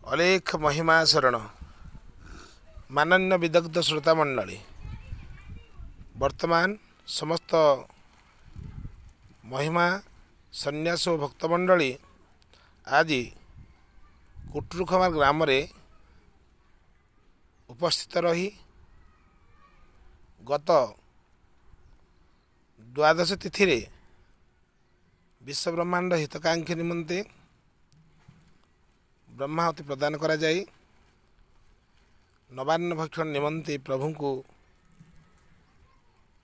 ଅଲେଖ ମହିମା ଶରଣ। ମାନନ୍ୟ ବିଦଗ୍ଧ ଶ୍ରୋତା ମଣ୍ଡଳୀ, ବର୍ତ୍ତମାନ ସମସ୍ତ ମହିମା ସନ୍ନ୍ୟାସ ଓ ଭକ୍ତମଣ୍ଡଳୀ ଆଜି କୁଟୁରୁଖମା ଗ୍ରାମରେ ଉପସ୍ଥିତ ରହି ଗତ ଦ୍ୱାଦଶ ତିଥିରେ ବିଶ୍ୱବ୍ରହ୍ମାଣ୍ଡ ହିତକାଂକ୍ଷୀ ନିମନ୍ତେ ବ୍ରହ୍ମାହୁତି ପ୍ରଦାନ କରାଯାଇ ନବାନ୍ନ ଭକ୍ଷଣ ନିମନ୍ତେ ପ୍ରଭୁଙ୍କୁ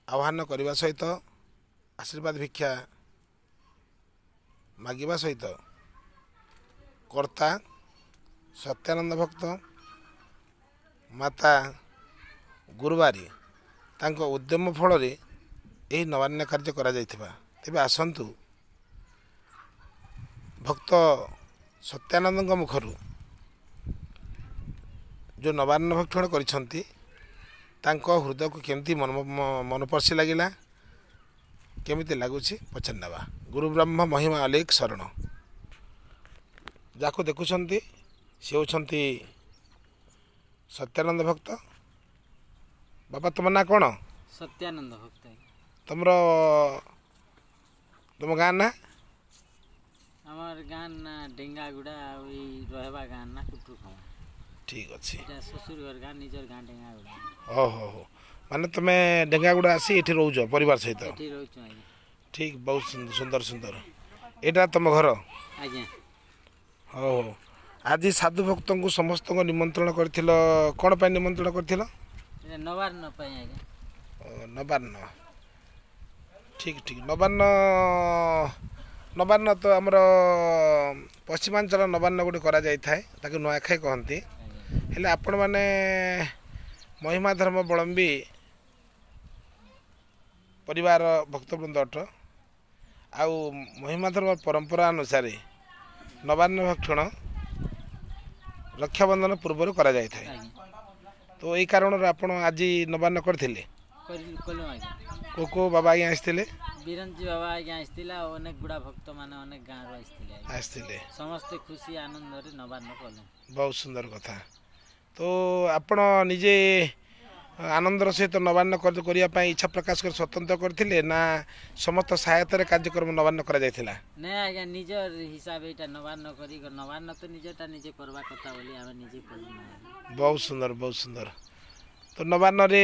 ଆହ୍ୱାନ କରିବା ସହିତ ଆଶୀର୍ବାଦ ଭିକ୍ଷା ମାଗିବା ସହିତ କର୍ତ୍ତା ସତ୍ୟାନନ୍ଦ ଭକ୍ତ, ମାତା ଗୁରୁବାରୀ ତାଙ୍କ ଉଦ୍ୟମ ଫଳରେ ଏହି ନବାନ୍ନ କାର୍ଯ୍ୟ କରାଯାଇଥିବା। ତେବେ ଆସନ୍ତୁ ଭକ୍ତ ସତ୍ୟାନନ୍ଦଙ୍କ ମୁଖରୁ ଯେଉଁ ନବାନ୍ନ ଭକ୍ଷଣ କରିଛନ୍ତି ତାଙ୍କ ହୃଦୟକୁ କେମିତି ମନପର୍ଶୀ ଲାଗିଲା, କେମିତି ଲାଗୁଛି ପଚାରି ନେବା। ଗୁରୁ ବ୍ରହ୍ମ ମହିମା ଅଲେଖ ଶରଣ। ଯାହାକୁ ଦେଖୁଛନ୍ତି ସେ ହେଉଛନ୍ତି ସତ୍ୟାନନ୍ଦ ଭକ୍ତ। ବାପା, ତୁମ ନାଁ କ'ଣ? ସତ୍ୟାନନ୍ଦ ଭକ୍ତ। ତମର ତୁମ ଗାଁ ନା? ଆମର ଗାଁ ନା ଡେଙ୍ଗାଗୁଡ଼ା, ଆଉ ଏଇ ରହିବା ଗାଁ ନା କୁଟୁଖମା। ଠିକ୍ ଅଛି। ଏଇଟା ଶ୍ୱଶୁର ଘର ଗାଁ, ନିଜର ଗାଁ ଡେଙ୍ଗାଗୁଡ଼ା। ହଉ ହଉ ହଉ, ମାନେ ତୁମେ ଡେଙ୍ଗାଗୁଡ଼ା ଆସି ଏଠି ରହୁଛ ପରିବାର ସହିତ? ଏଠି ରହୁଛୁ ଆଜ୍ଞା। ଠିକ୍, ବହୁତ ସୁନ୍ଦର ସୁନ୍ଦର। ଏଇଟା ତୁମ ଘର? ଆଜ୍ଞା। ହଉ ହଉ, ଆଜି ସାଧୁ ଭକ୍ତଙ୍କୁ ସମସ୍ତଙ୍କୁ ନିମନ୍ତ୍ରଣ କରିଥିଲ, କ'ଣ ପାଇଁ ନିମନ୍ତ୍ରଣ କରିଥିଲ? ଏଇଟା ନବାନ୍ନ ପାଇଁ ଆଜ୍ଞା। ନବାନ୍ନ, ଠିକ୍ ଠିକ୍। ନବାନ୍ନ, ନବାନ୍ନ ତ ଆମର ପଶ୍ଚିମାଞ୍ଚଳ ନବାନ୍ନ ଗୋଟେ କରାଯାଇଥାଏ, ତାକୁ ନୂଆଖାଇ କହନ୍ତି। ହେଲେ ଆପଣମାନେ ମହିମା ଧର୍ମ ଅବଲମ୍ବୀ ପରିବାର ଭକ୍ତବୃନ୍ଦ ଅଟ, ଆଉ ମହିମା ଧର୍ମ ପରମ୍ପରା ଅନୁସାରେ ନବାନ୍ନ ଭକ୍ଷଣ ରକ୍ଷାବନ୍ଧନ ପୂର୍ବରୁ କରାଯାଇଥାଏ। ତ ଏଇ କାରଣରୁ ଆପଣ ଆଜି ନବାନ୍ନ କରିଥିଲେ? କଲୁ ଆଜ୍ଞା। କେଉଁ କେଉଁ ବାବା ଆଜ୍ଞା ଆସିଥିଲେ? ବିରଞ୍ଚି ବାବା ଆଜ୍ଞା ଆସିଥିଲା, ଆଉ ଅନେକ ଗୁଡ଼ା ଭକ୍ତମାନେ ଅନେକ ଗାଁରୁ ଆସିଥିଲେ। ଆସିଥିଲେ ସମସ୍ତେ ଖୁସି ଆନନ୍ଦରେ ନବାନ୍ନ କଲେ। ବହୁତ ସୁନ୍ଦର କଥା। ତ ଆପଣ ନିଜେ ଆନନ୍ଦର ସହିତ ନବାନ୍ନ କରିବା ପାଇଁ ଇଚ୍ଛା ପ୍ରକାଶ କରି ସ୍ୱତନ୍ତ୍ର କରିଥିଲେ ନା ସମସ୍ତ ସହାୟତାରେ କାର୍ଯ୍ୟକ୍ରମ ନବାନ୍ନ କରାଯାଇଥିଲା? ନାଇଁ ଆଜ୍ଞା, ନିଜର ହିସାବ ଏଇଟା ନବାନ୍ନ କରି, ନବାନ୍ନ ତ ନିଜଟା ନିଜେ କରିବା କଥା ବୋଲି ଆମେ ନିଜେ କଲୁ। ବହୁତ ସୁନ୍ଦର, ବହୁତ ସୁନ୍ଦର। ତ ନବାନ୍ନରେ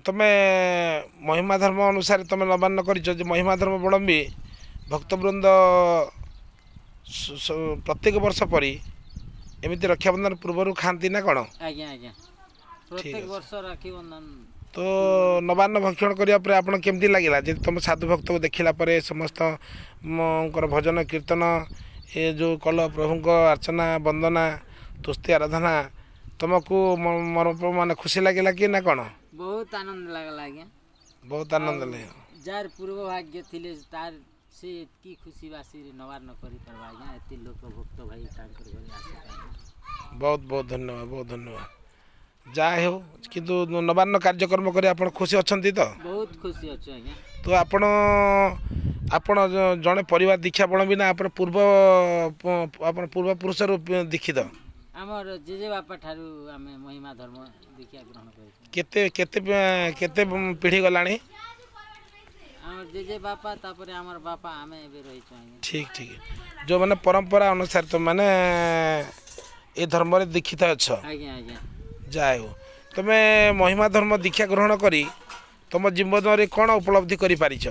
ତମେ ମହିମା ଧର୍ମ ଅନୁସାରେ ତମେ ନବାନ୍ନ କରିଛ ଯେ ମହିମା ଧର୍ମ ଅବଲମ୍ବୀ ଭକ୍ତବୃନ୍ଦ ପ୍ରତ୍ୟେକ ବର୍ଷ ପରି ଏମିତି ରକ୍ଷାବନ୍ଧନ ପୂର୍ବରୁ ଖାଆନ୍ତି ନା କ'ଣ? ଆଜ୍ଞା ଆଜ୍ଞା, ପ୍ରତ୍ୟେକ ବର୍ଷ ରାକ୍ଷୀବନ୍ଧନ। ତ ନବାନ୍ନ ଭକ୍ଷଣ କରିବା ପରେ ଆପଣ କେମିତି ଲାଗିଲା ଯେ ତୁମ ସାଧୁ ଭକ୍ତକୁ ଦେଖିଲା ପରେ ସମସ୍ତଙ୍କର ଭଜନ କୀର୍ତ୍ତନ ଏ ଯେଉଁ କଲ, ପ୍ରଭୁଙ୍କ ଅର୍ଚ୍ଚନା ବନ୍ଦନା ତୁସ୍ତି ଆରାଧନା, ତୁମକୁ ମାନେ ଖୁସି ଲାଗିଲା କି ନା କ'ଣ? ବହୁତ ଆନନ୍ଦ ଲାଗିଲା ଆଜ୍ଞା। ବହୁତ ଆନନ୍ଦ ଲାଗିଲା। ଯାହାର ପୂର୍ବ ଭାଗ୍ୟ ଥିଲେ ତାର ସେ ଏତିକି ଖୁସି ବାସିରେ ନବାନ୍ନ କରିପାରିବା ଆଜ୍ଞା, ଏତେ ଲୋକ ଭକ୍ତ ଭାଇ ତାଙ୍କର ଘରେ ଆସିପାରିବେ। ବହୁତ ବହୁତ ଧନ୍ୟବାଦ, ବହୁତ ଧନ୍ୟବାଦ। ଯାହା ହେଉ, କିନ୍ତୁ ନବାନ୍ନ କାର୍ଯ୍ୟକ୍ରମ କରି ଆପଣ ଖୁସି ଅଛନ୍ତି ତ? ବହୁତ ଖୁସି ଅଛୁ ଆଜ୍ଞା। ତ ଆପଣ ଆପଣ ଜଣେ ପରିବାର ଦୀକ୍ଷା ଅବଲମ୍ବୀ ନା ଆପଣ ପୂର୍ବ ଆପଣ ପୂର୍ବପୁରୁଷରୁ ଦୀକ୍ଷିତ? ଆମର ଜେଜେବାପା ଠାରୁ ଆମେ ମହିମା ଧର୍ମ ଦୀକ୍ଷା ଗ୍ରହଣ କରିଛୁ। କେତେ କେତେ କେତେ ପିଢ଼ି ଗଲାଣି? ଆମର ଜେଜେବାପା, ତାପରେ ଆମର ବାପା, ଆମେ ଏବେ ରହିଛୁ ଆଜ୍ଞା। ଠିକ୍ ଠିକ୍। ଯେଉଁମାନେ ପରମ୍ପରା ଅନୁସାରେ ତୁମେମାନେ ଏ ଧର୍ମରେ ଦୀକ୍ଷିତ ଅଛ? ଆଜ୍ଞା ଆଜ୍ଞା। ଯାହା ହେଉ, ତୁମେ ମହିମା ଧର୍ମ ଦୀକ୍ଷା ଗ୍ରହଣ କରି ତୁମ ଜୀବନରେ କ'ଣ ଉପଲବ୍ଧି କରିପାରିଛ?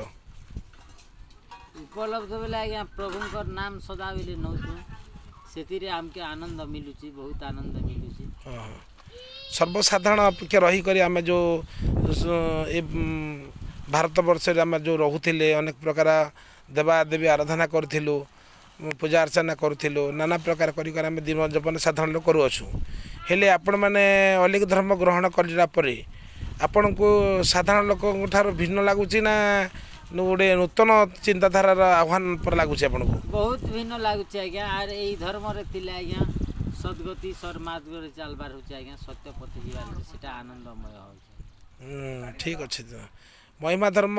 ଉପଲବ୍ଧ ବୋଲେ ଆଜ୍ଞା, ପ୍ରଭୁଙ୍କର ନାମ ସଦାବେଳେ ନେଉଛୁ, ସେଥିରେ ଆମକେ ଆନନ୍ଦ ମିଳୁଛି, ବହୁତ ଆନନ୍ଦ ମିଳୁଛି। ହଁ, ସର୍ବସାଧାରଣ ଅପେକ୍ଷା ରହିକରି ଆମେ ଯେଉଁ ଏ ଭାରତବର୍ଷରେ ଆମେ ଯେଉଁ ରହୁଥିଲେ, ଅନେକ ପ୍ରକାର ଦେବାଦେବୀ ଆରାଧନା କରୁଥିଲୁ, ପୂଜା ଅର୍ଚ୍ଚନା କରୁଥିଲୁ, ନାନା ପ୍ରକାର କରି କରି ଆମେ ଜୀବନ ସାଧାରଣ ଲୋକ କରୁଅଛୁ। ହେଲେ ଆପଣମାନେ ଅଲେଖ ଧର୍ମ ଗ୍ରହଣ କରିଲା ପରେ ଆପଣଙ୍କୁ ସାଧାରଣ ଲୋକଙ୍କ ଠାରୁ ଭିନ୍ନ ଲାଗୁଛି ନା ଗୋଟେ ନୂତନ ଚିନ୍ତାଧାରାର ଆହ୍ୱାନ ପରେ ଲାଗୁଛି ଆପଣଙ୍କୁ? ବହୁତ ଭିନ୍ନ ଲାଗୁଛି ଆଜ୍ଞା। ଆର୍ ଏଇ ଧର୍ମରେ ଥିଲେ ଆଜ୍ଞା ସଦ୍ଗତି ସନ୍ମାର୍ଗରେ ଚାଲବାର ହେଉଛି ଆଜ୍ଞା, ସତ୍ୟ ପଥେ ଯିବାର ହେଉଛି, ସେଟା ଆନନ୍ଦମୟ ହେଉଛି। ଠିକ୍ ଅଛି। ମହିମା ଧର୍ମ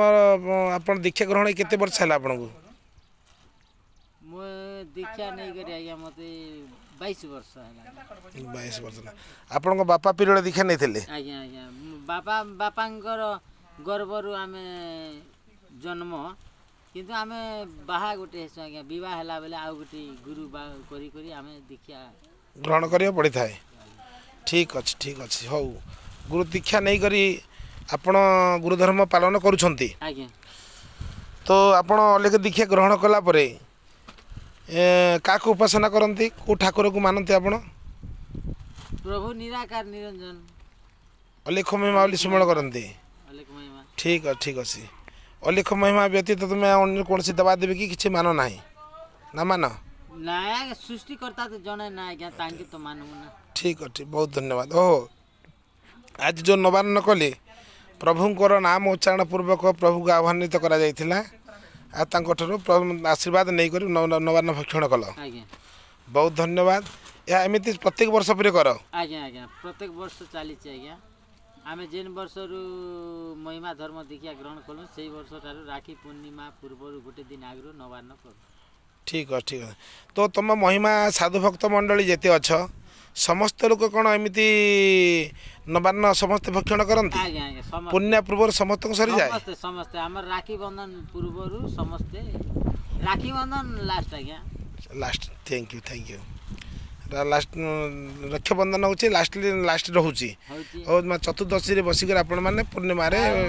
ଆପଣ ଦୀକ୍ଷା ଗ୍ରହଣ କେତେ ବର୍ଷ ହେଲା ଆପଣଙ୍କୁ? ମୁଁ ଦୀକ୍ଷା ନେଇକରି ଆଜ୍ଞା ମୋତେ 22 ବର୍ଷ ହେଲା। 22 ବର୍ଷ ହେଲା। ଆପଣଙ୍କ ବାପା ପିରିୟଡ଼ ଦୀକ୍ଷା ନେଇଥିଲେ? ଆଜ୍ଞା ଆଜ୍ଞା, ବାପାଙ୍କର ଗର୍ଭରୁ ଆମେ ଜନ୍ମ, କିନ୍ତୁ ଆମେ ବାହା ଗୋଟେ ହେସୁଁ ଆଜ୍ଞା। ବିବାହ ହେଲା ବେଲେ ଆଉ ଗୋଟେ ଗୁରୁ କରି କରି ଆମେ ଦୀକ୍ଷା ଗ୍ରହଣ କରିବାକୁ ପଡ଼ିଥାଏ। ଠିକ୍ ଅଛି, ଠିକ୍ ଅଛି। ହଉ, ଗୁରୁ ଦୀକ୍ଷା ନେଇକରି ଆପଣ ଗୁରୁଧର୍ମ ପାଳନ କରୁଛନ୍ତି? ଆଜ୍ଞା। ତ ଆପଣ ଅଲେଖ ଦୀକ୍ଷା ଗ୍ରହଣ କଲା ପରେ କାହାକୁ ଉପାସନା କରନ୍ତି, କେଉଁ ଠାକୁରକୁ ମାନନ୍ତି ଆପଣ? ପ୍ରଭୁ ନିରାକାର ନିରଞ୍ଜନ। ଅଲେଖ ମହିମା ବୋଲି ସ୍ମରଣ କରନ୍ତି? ଅଲେଖ ମହିମା। ଠିକ୍ ଅଛି, ଠିକ୍ ଅଛି। ଅଲେଖ ମହିମା ବ୍ୟତୀତ ତୁମେ ଅନ୍ୟ କୌଣସି ଦେବାଦେବୀ କି କିଛି ମାନ ନାହିଁ ନା ମାନ? ନାଇଁ ଆଜ୍ଞା, ସୃଷ୍ଟିକର୍ତ୍ତା ତ ଜଣେ ନା ଆଜ୍ଞା, ତାଙ୍କେ ତ ମାନବୁ ନା। ଠିକ୍ ଅଛି, ବହୁତ ଧନ୍ୟବାଦ। ଓହୋ, ଆଜି ଯେଉଁ ନବାନ୍ନ କଲେ ପ୍ରଭୁଙ୍କର ନାମ ଉଚ୍ଚାରଣ ପୂର୍ବକ ପ୍ରଭୁକୁ ଆହ୍ୱାନିତ କରାଯାଇଥିଲା, ଆଉ ତାଙ୍କଠାରୁ ଆଶୀର୍ବାଦ ନେଇକରି ନବାନ୍ନ ଭକ୍ଷଣ କଲ? ଆଜ୍ଞା। ବହୁତ ଧନ୍ୟବାଦ। ଏହା ଏମିତି ପ୍ରତ୍ୟେକ ବର୍ଷ ପରେ କର? ଆଜ୍ଞା ଆଜ୍ଞା, ପ୍ରତ୍ୟେକ ବର୍ଷ ଚାଲିଛି ଆଜ୍ଞା। ଆମେ ଯେନ୍ ବର୍ଷରୁ ମହିମା ଧର୍ମ ଦୀକ୍ଷା ଗ୍ରହଣ କଲୁ, ସେଇ ବର୍ଷଠାରୁ ରାକ୍ଷୀ ପୂର୍ଣ୍ଣିମା ପୂର୍ବରୁ ଗୋଟେ ଦିନ ଆଗରୁ ନବାନ୍ନ କରୁ। ଠିକ୍ ଅଛି, ଠିକ୍ ଅଛି। ତ ତୁମ ମହିମା ସାଧୁ ଭକ୍ତ ମଣ୍ଡଳୀ ଯେତେ ଅଛ, ସମସ୍ତ ଲୋକ କ'ଣ ଏମିତି ନବାନ୍ନ ସମସ୍ତେ ଭକ୍ଷଣ କରନ୍ତି? ଆଜ୍ଞା ଆଜ୍ଞା, ସମସ୍ତେ। ପୂର୍ଣ୍ଣିମା ପୂର୍ବରୁ ସମସ୍ତଙ୍କୁ ସରିଯାଏ? ସମସ୍ତେ ସମସ୍ତେ, ଆମର ରାକ୍ଷୀ ବନ୍ଧନ ପୂର୍ବରୁ ସମସ୍ତେ, ରାକ୍ଷୀ ବନ୍ଧନ ଲାଷ୍ଟ ଆଜ୍ଞା। Last. Thank you, thank you. Last Rakshabandhan ହେଉଛି ଲାଷ୍ଟ, ଲାଷ୍ଟ ରହୁଛି। ହେଉଛି। ଆଉ ଚତୁର୍ଦ୍ଦଶୀରେ ବସିକରି ଆପଣମାନେ ପୂର୍ଣ୍ଣିମାରେ ଆଉ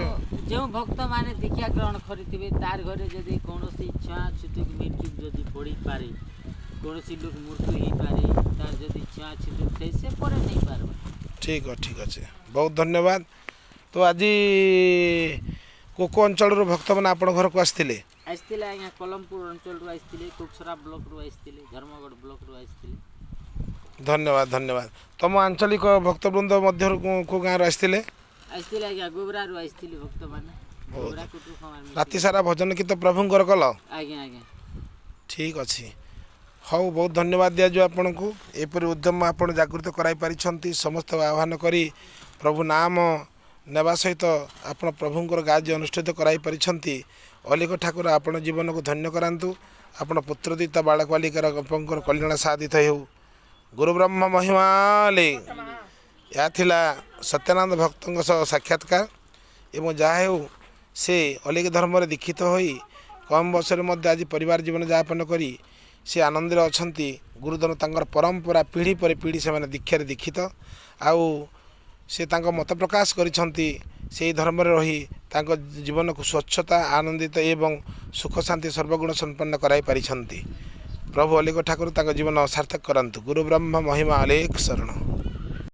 ଯେଉଁ ଭକ୍ତମାନେ ଦୀକ୍ଷା ଗ୍ରହଣ କରିଥିବେ, ତାର ଘରେ ଯଦି କୌଣସି ଛୁଆଁ ଛୁତୁକ ମୃତ୍ୟୁ ଯଦି ପଡ଼ିପାରେ, କୌଣସି ଲୋକ ମୃତ୍ୟୁ ହେଇପାରେ, ତାର ଯଦି ଛୁଆଁ ଛୁତୁକ ଥାଏ, ସେ ପରେ ନେଇପାରବା। ଠିକ୍ ଅଛି, ଠିକ୍ ଅଛି, ବହୁତ ଧନ୍ୟବାଦ। ତ ଆଜି କୋଉ କୋଉ ଅଞ୍ଚଳରୁ ଭକ୍ତମାନେ ଆପଣଙ୍କ ଘରକୁ ଆସିଥିଲେ? ଆସିଥିଲେ ଆଜ୍ଞା, କଲମପୁର ଅଞ୍ଚଳରୁ ଆସିଥିଲେ, କୋକସରା ବ୍ଲକରୁ ଆସିଥିଲେ, ଧର୍ମଗଡ଼ ବ୍ଲକରୁ ଆସିଥିଲେ। ଧନ୍ୟବାଦ, ଧନ୍ୟବାଦ। ତମ ଆଞ୍ଚଳିକ ଭକ୍ତବୃନ୍ଦ ମଧ୍ୟରୁ କେଉଁ ଗାଁରୁ ଆସିଥିଲେ? ଆସିଥିଲେ ଆଜ୍ଞା, ଗୋବରାରୁ ଆସିଥିଲେ ଭକ୍ତମାନେ। ଗୋବରା କୁଟୁ। ରାତି ସାରା ଭଜନ ଗୀତ ପ୍ରଭୁଙ୍କର କଲ? ଆଜ୍ଞା ଆଜ୍ଞା। ଠିକ୍ ଅଛି, ହଉ, ବହୁତ ଧନ୍ୟବାଦ ଦିଆଯିବ ଆପଣଙ୍କୁ। ଏପରି ଉଦ୍ୟମ ଆପଣ ଜାଗୃତ କରାଇ ପାରିଛନ୍ତି। ସମସ୍ତଙ୍କୁ ଆହ୍ୱାନ କରି ପ୍ରଭୁ ନାମ ନେବା ସହିତ ଆପଣ ପ୍ରଭୁଙ୍କର କାର୍ଯ୍ୟ ଅନୁଷ୍ଠିତ କରାଇ ପାରିଛନ୍ତି। ଅଲିକ ଠାକୁର ଆପଣ ଜୀବନକୁ ଧନ୍ୟ କରାନ୍ତୁ। ଆପଣ ପୁତ୍ର ଦିତା ବାଳକ ବାଲିକାର ଆପଣଙ୍କର କଲ୍ୟାଣ ସାଧିତ ହେଉ। ଗୁରୁ ବ୍ରହ୍ମ ମହିମାଲେ। ଏହା ଥିଲା ସତ୍ୟାନନ୍ଦ ଭକ୍ତଙ୍କ ସହ ସାକ୍ଷାତକାର। ଏବଂ ଯାହା ହେଉ, ସେ ଅଲିକ ଧର୍ମରେ ଦୀକ୍ଷିତ ହୋଇ କମ୍ ବୟସରେ ମଧ୍ୟ ଆଜି ପରିବାର ଜୀବନ ଯାପନ କରି ସେ ଆନନ୍ଦରେ ଅଛନ୍ତି। ଗୁରୁଧର୍ମ ତାଙ୍କର ପରମ୍ପରା, ପିଢ଼ି ପରେ ପିଢ଼ି ସେମାନେ ଦୀକ୍ଷାରେ ଦୀକ୍ଷିତ, ଆଉ ସେ ତାଙ୍କ ମତ ପ୍ରକାଶ କରିଛନ୍ତି, ସେଇ ଧର୍ମରେ ରହି ତାଙ୍କ ଜୀବନକୁ ସ୍ୱଚ୍ଛତା, ଆନନ୍ଦିତ ଏବଂ ସୁଖ ଶାନ୍ତି ସର୍ବଗୁଣ ସମ୍ପନ୍ନ କରାଇ ପାରିଛନ୍ତି। ପ୍ରଭୁ ଅଲିକ ଠାକୁର ତାଙ୍କ ଜୀବନ ସାର୍ଥକ କରନ୍ତୁ। ଗୁରୁ ବ୍ରହ୍ମ ମହିମା ଅଲେଖ ଶରଣ।